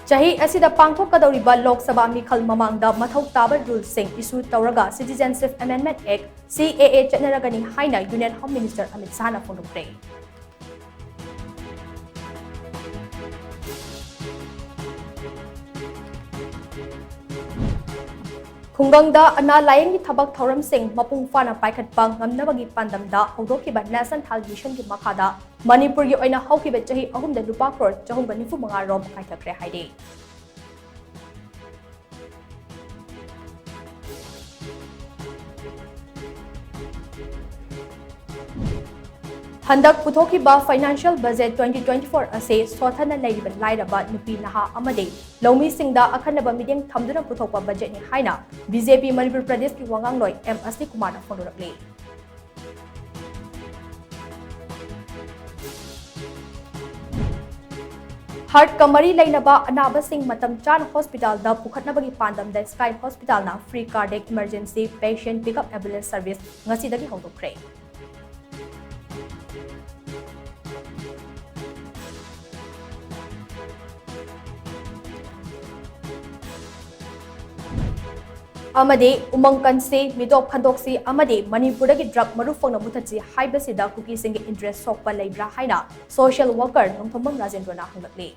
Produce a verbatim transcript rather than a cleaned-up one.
ꯆꯍꯤ ꯑꯁꯤꯗ ꯄꯥꯡꯊꯣꯛꯀꯗꯧꯔꯤꯕ ꯂꯣꯛ ꯁꯚꯥ ꯃꯤꯈꯜ ꯃꯃꯥꯡꯗ ꯃꯊꯧ ꯇꯥꯕ ꯔꯨꯜꯁꯤꯡ ꯏꯁꯨ ꯇꯧꯔꯒ Citizenship Amendment Act, C A A, ꯆꯠꯅꯔꯒꯅꯤ ꯍꯥꯏꯅ Union Home Minister ꯑꯃꯤꯠ ꯁꯥꯍꯅ ꯐꯣꯡꯗꯣꯛꯈ꯭ꯔꯦ꯫ ꯈꯨꯡꯒꯪꯗ ꯑꯅꯥ ꯂꯥꯌꯦꯡꯒꯤ ꯊꯕꯛ ꯊꯧꯔꯝꯁꯤꯡ ꯃꯄꯨꯡ ꯐꯥꯅ ꯄꯥꯏꯈꯠꯄ ꯉꯝꯅꯕꯒꯤ ꯄꯥꯟꯗꯝꯗ ꯍꯧꯗꯣꯛꯈꯤꯕ National Health Missionꯒꯤ ꯃꯈꯥꯗ ꯃꯅꯤꯄꯨꯔꯒꯤ ꯑꯣꯏꯅ ꯍꯧꯈꯤꯕ ꯆꯍꯤ ꯑꯍꯨꯝꯗ ꯂꯨꯄꯥ ꯀ꯭ꯔꯣꯔ ꯆꯍꯨꯝꯒ ꯅꯤꯐꯨ ꯃꯉꯥ ꯔꯣꯝ ꯀꯥꯏꯊꯈ꯭ꯔꯦ ꯍꯥꯏꯔꯤ꯫ ꯍꯟꯗꯛ ꯄꯨꯊꯣꯛꯈꯤꯕ Financial Budget twenty twenty-four ꯑꯁꯤ ꯁꯣꯊꯅ ꯂꯩꯔꯤꯕ ꯂꯥꯏꯔꯕ, ꯅꯨꯄꯤ ꯅꯍꯥ ꯑꯃꯗꯤ ꯂꯧꯃꯤꯁꯤꯡꯗ ꯑꯈꯟꯅꯕ ꯃꯤꯠꯌꯦꯡ ꯊꯝꯗꯨꯅ ꯄꯨꯊꯣꯛꯄ ꯕꯖꯦꯠꯅꯤ ꯍꯥꯏꯅ B J P ꯃꯅꯤꯄꯨꯔ ꯄ꯭ꯔꯗꯦꯁꯀꯤ ꯋꯥꯉꯥꯡꯂꯣꯏ ꯑꯦꯝ ꯑꯁꯅꯤ ꯀꯨꯃꯥꯔꯅ ꯐꯣꯡꯗꯣꯔꯛꯂꯤ꯫ ꯍꯥꯔꯠꯀ ꯃꯔꯤ ꯂꯩꯅꯕ ꯑꯅꯥꯕꯁꯤꯡ ꯃꯇꯝ ꯆꯥꯅ ꯍꯣꯁꯄꯤꯇꯥꯜꯗ ꯄꯨꯈꯠꯅꯕꯒꯤ ꯄꯥꯟꯗꯝꯗ Sky Hospitalꯅ Free Cardiac Emergency Patient Pickup Ambulance Service ꯉꯁꯤꯗꯒꯤ ꯍꯧꯗꯣꯛꯈ꯭ꯔꯦ꯫ ꯑꯃꯗꯤ ꯎꯃꯪ ꯀꯟꯁꯤ, ꯃꯤꯇꯣꯞ ꯈꯟꯗꯣꯛꯁꯤ ꯑꯃꯗꯤ ꯃꯅꯤꯄꯨꯔꯗꯒꯤ drug ꯃꯔꯨ ꯐꯪꯅ ꯃꯨꯊꯠꯁꯤ ꯍꯥꯏꯕꯁꯤꯗ ꯀꯨꯀꯤꯁꯤꯡꯒꯤ interest ꯁꯣꯛꯄ ꯂꯩꯕ꯭ꯔꯥ ꯍꯥꯏꯅ social worker ꯅꯣꯡꯊꯣꯝꯕꯝ ꯔꯥꯖꯦꯟꯗ꯭ꯔꯣꯅ ꯍꯪꯂꯛꯂꯤ꯫